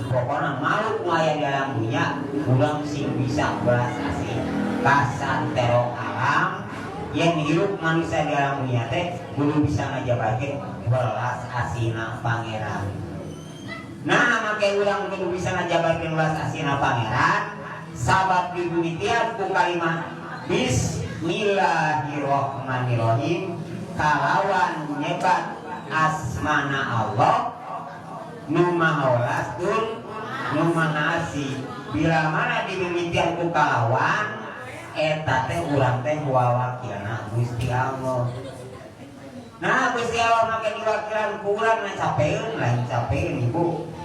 Pokoknya makhluk nu aya di alam dunya urang sing bisa belas asih ka santero alam. Yang hirup manusia di alam dunya teh kudu bisa ngajabarkeun welas asihna Pangeran. Nah, make urang kudu bisa ngajabarkeun welas asihna Pangeran, sabab dimimitian ku kalimat Bismillahirrahmanirrahim, kalawan nyebat asmana Allah nu maha welas tur nu maha asih. Bila mana dimimitian ku kalawan eta teh, urang teh wawakilna Gusti Allah. Nah, Gusti Allah make diwakilan ku urang na capeun, lain capeun, Ibu.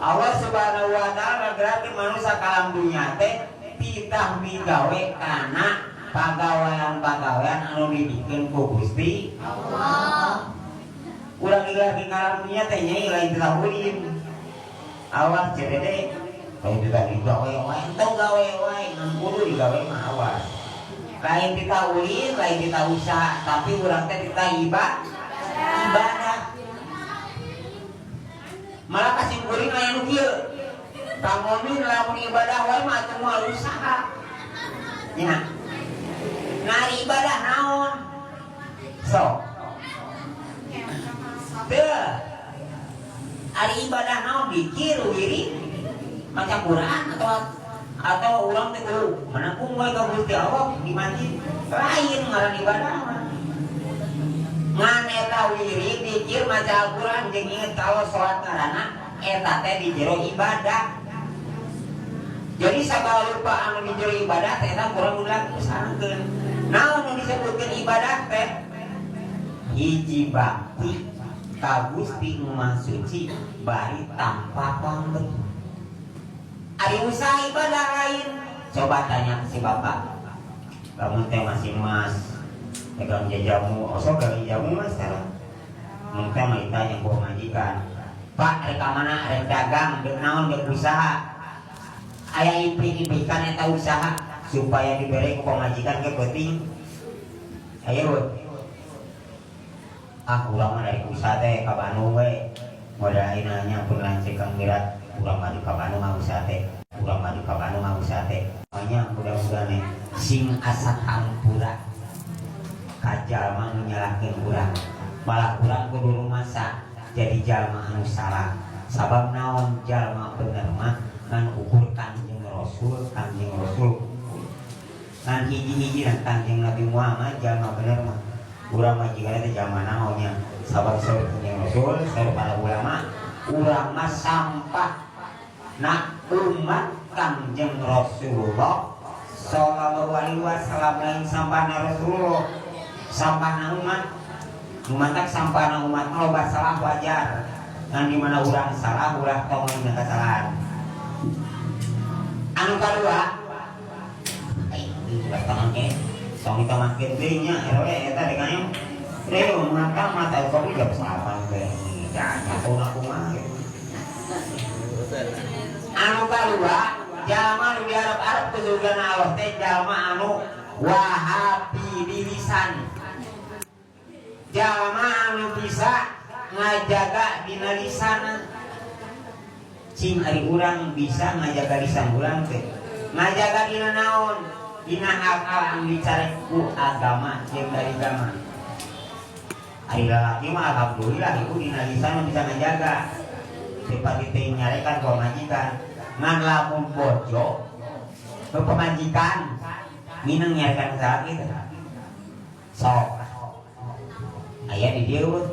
Allah Subhanahu wa Ta'ala ngagerakeun manusia ka alam dunya teh titah migawe kana pagawean-pagawean anu dibikeun ku Gusti Allah. Urang lagi ka alam dunya teh, nyai, lain titah ulin. Awas cedede, lain titah digawe wae, entong gawe wae, ngan kudu digawe mah awas. Lain titah ulin, lain titah usaha, tapi urang teh titah ibadah. Malah kasih kuring aya nu kieu. Kang Omin, lamun ibadah wae mah atuh moal usaha. Nya. Nah, ibadah naon? Sok. Teu. Ari ibadah naon, dikir, wirid, maca Quran, atau urang teh kudu menangkung wae ka Gusti Allah di masjid. Lain ngaran ibadah mah. Ngan eta wirid, dikir, maca Al-Quran jeung inget kalau salat ngaranna eta teh di jero ibadah. Jadi sagala rupa anu di jero ibadah teh eta kurang dilaksanakeun. Naon nu disebutkeun ibadah teh? Hiji, bakti ka Gusti nu Maha Suci bari tanpa pamrih. Ari usaha ibadah lain? Coba tanya ke si bapak. Kamu teh masih mas pegang jajamu, oh sok pegang jamu mas sekarang. Mun teh mah ditanya ku majikan. Pak, rek ka mana? Rek dagang, rek naon, rek usaha. Aya ipik-ipikan eta usaha supaya diberi ku pamajikan ke penting. Ayo we. Ah, urang mah dari usaha teh ka Bandung we. Modal ayeuna nya pun lanceuk Kang Mirat, urang mah di ka Bandung ah usaha teh. Urang mah di ka Bandung ah usaha teh. Makanya mudah-mudahan nih sing asa hampura ka jalma nu nyalahkeun urang. Malah urang kudu rumasa jadi jalma anu salah. Sabab naon? Jalma bener mah ngan ukur Kanjeng Rasul, Kanjeng Rasul. Ngan hiji-hiji dan Kanjeng Nabi Muhammad jalma bener mah. Urang mah jigana teh jalma naonnya. Sabab saur Kanjeng Rasul, saur para ulama, urang mah sampah. Nah, umat Kanjeng Rasulullah Sallallahu alaihi wasallam, lain sampahna Rasulullah, sampahna umat. Umat, sampahna umat mah loba salah wajar. Ngan di mana urang salah, ulah tong dina kesalahan. Anu kadua, eh, ulah tangan ke, tong ditamatkeun deui nya, RW eta dikanya. Reo mata mata kopi jam 9 teh. Ya, jatuh kumaha gitu. Anu kadua, jalma nu diarep-arep ku surgana Allah teh jalma anu wahabi lisan. Jalma anu bisa ngajaga dina lisana. Cing, ari urang bisa ngajaga lisan urang teh? Ngajaga dina naon? Dina hal-hal anu dicarek ku agama jeung dari agama. Ari lalaki mah alhamdulillah, ibu, dina lisan bisa ngajaga. Seperti teh nyarekan ku majikan. Ngan lamun bojo ke pamajikan mineng nyarekan salaki teh. Sok. Aya di dieu we.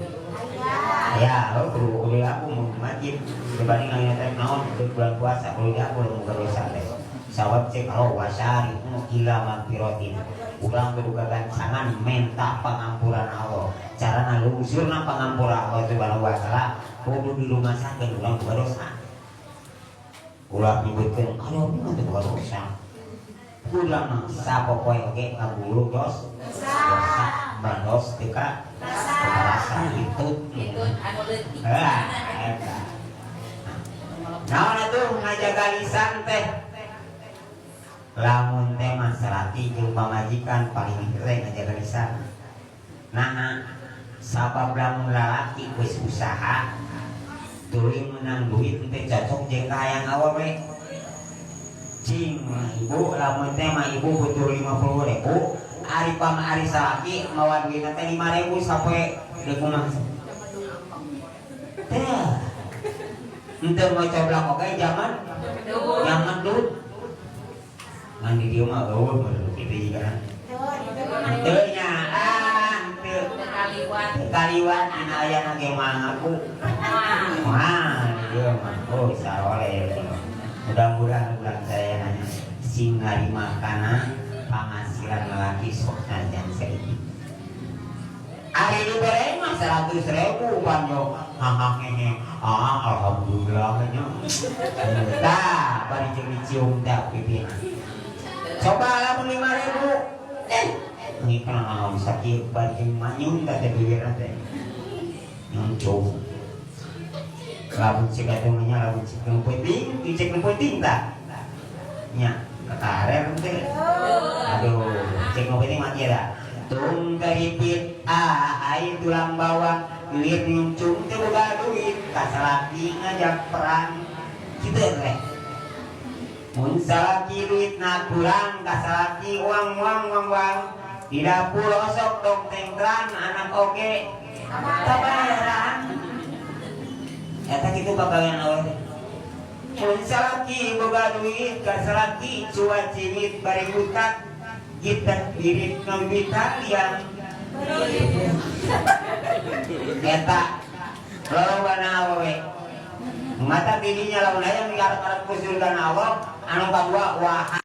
Aya, oh, kudu kudu aku mau masjid. Dibanding ayeuna teh naon di bulan puasa kudu aku mun dosa teh. Sabab cek kalau wasari ila magfiratin. Urang kudu gagancangan minta pangampuran Allah. Carana lungsurna pangampura Allah Subhanahu wa Taala kudu di rumah sakit urang boga dosa. Ulah nyebutkeun aduh mah teu boga dosa. Urang mah sapopoe oge ngagulung dos dosa bandos teu ka teu karasa itu. Itu anu leutik. Ah, eta. Naon atuh ngajaga lisan teh? Lamun teh mah salaki jeung pamajikan paling hese ngajaga lisan. Nah, sabab lamun lalaki geus usaha Tuluy menang duit teh cocok jeung kahayang awewe. Cing ibu, lamun teh mah ibu butuh 50.000, ari pam ari salaki mawa duitna teh 5.000 sapoe, deuk kumaha teh? Henteu mau coblak oge zaman zaman duit. Ngan di dieu mah eueuh meureun kitu jiga. Henteu nya, ah henteu. Kaliwat. Kaliwat dina ayana ge moal ngaku. Wah, dia mah oh saroleh. Mudah-mudahan bulan saya nanya sing ngarima kana penghasilan lelaki sok najan saeutik. Ari dibere mah 100.000 panjo haha hehe, ah alhamdulillah nya. Tah bari jeung dicium teh pipina. Coba lamun 5.000, eh ini kana bisa kieu bari jeung manyun teh bibirna teh. Nyuncung. Lamun cek atuh mah nya, lamun cek nu penting, dicek nu penting tah. Nya, kakarer teh. Aduh, cek nu penting mah kieu dah. Tung karipit ah ai tulang bawang, duit nyuncung teu boga duit, ka salaki ngajak perang. Kitu teh. Mun salaki duitna kurang, ka salaki uang uang uang uang. Di dapur osok dong tengkran, anak oge tabayaran. Eta kitu pagawean awewe teh. Mun salaki boga duit, ka salaki cuat cingit bari butak gitar birit ngawitan yang eta lolobana awewe. Mata dirinya lamun aya miarep-arep ku surgana Allah anu kadua wah.